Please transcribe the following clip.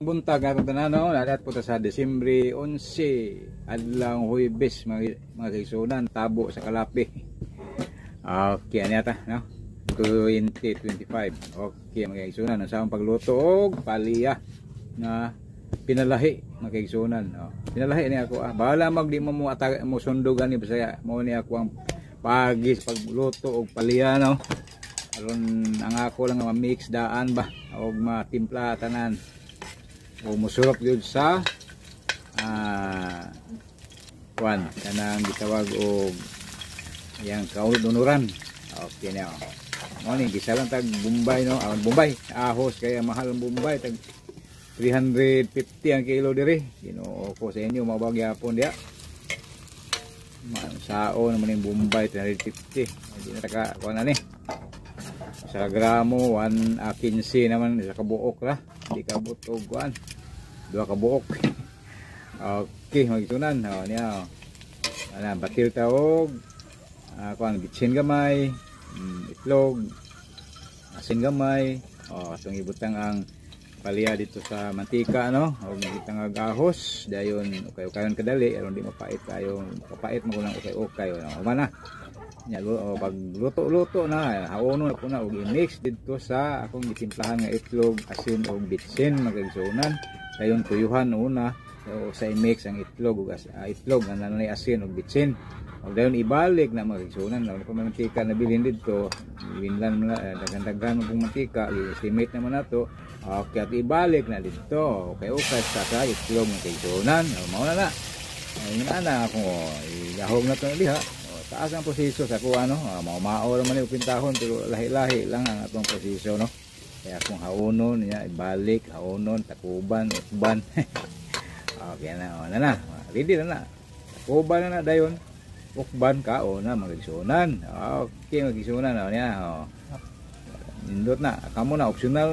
Buntag atong tanan, no. Naa po ta sa Disyembre 11, adlaw Huwebes, mga kaigsuonan, tabo sa kalapi. Okay, ano yata, no? 2025. Okay, mga kaigsuonan, ang sa pagluto og palya nga pinalahi, mga kaigsuonan. Oh, pinalahi ni ako ah. Bahala mag di mo mo atag mo sundugan ni Bisaya. Mao ni ako ang pagis pagluto og palya, no. Aron ang ako lang nga ma-mix daan ba og matimpla tanan o musurap gyud sa kuan kanang gitawag og yang kaunuran. Okay na, oh. Mo ni gisa lang tag Bombay, no. Ah, Bombay ahos kaya mahal ang Bombay, tag 350 ang kilo diri. Ginoo ko sa inyo, mao ba gyapon diya sao naman yung Bombay 350, hindi na taka kuan na ni sa gramo 1 15 naman sa kabuok ra, di ka abot og kuan, duha ka buok. Okay, mga kaigsuonan, oh, niya, oh. Ana, batil ta og kuan, bitsin gamay, itlog, asin gamay. Oh, atong ibutang ang palya dito sa mantika, no, og ibutang ang ahos dayon, ukay-ukayon kadali aron di mapait tayo, kapait mo lang ukay-ukay, no. Uma na nya, oh, pag luto-luto na, haono na po na ug i-mix didto sa akong gitimplahan nga itlog, asin ug bitsin, mga kaigsuonan. Dayon tuyuhan una o sa i-mix ang itlog ug itlog nga nanay asin ug bitsin. Ug dayon ibalik na, mga kaigsuonan. Wala pa may mantika na bilhin didto, winlan mo na daghan-daghan mo pong mantika, i-estimate naman nato. Okay, at ibalik na didto. Okay, sa itlog, mga kaigsuonan. O, mao na na. Ayun na na ako, igahog na to na diha. O, taas ang proseso sa kuha, no. Mao-mao naman yung pintahon pero lahi-lahi lang ang atong proseso, no. Kaya kung haonon niya ibalik, haonon, takuban, ukban. Okay na, o, na na. Ready na na. Takuban na na dayon. Ukban ka o na, mga kaigsuonan. Okay, mga kaigsuonan, o niya, o. Nindot na. Kamo na optional.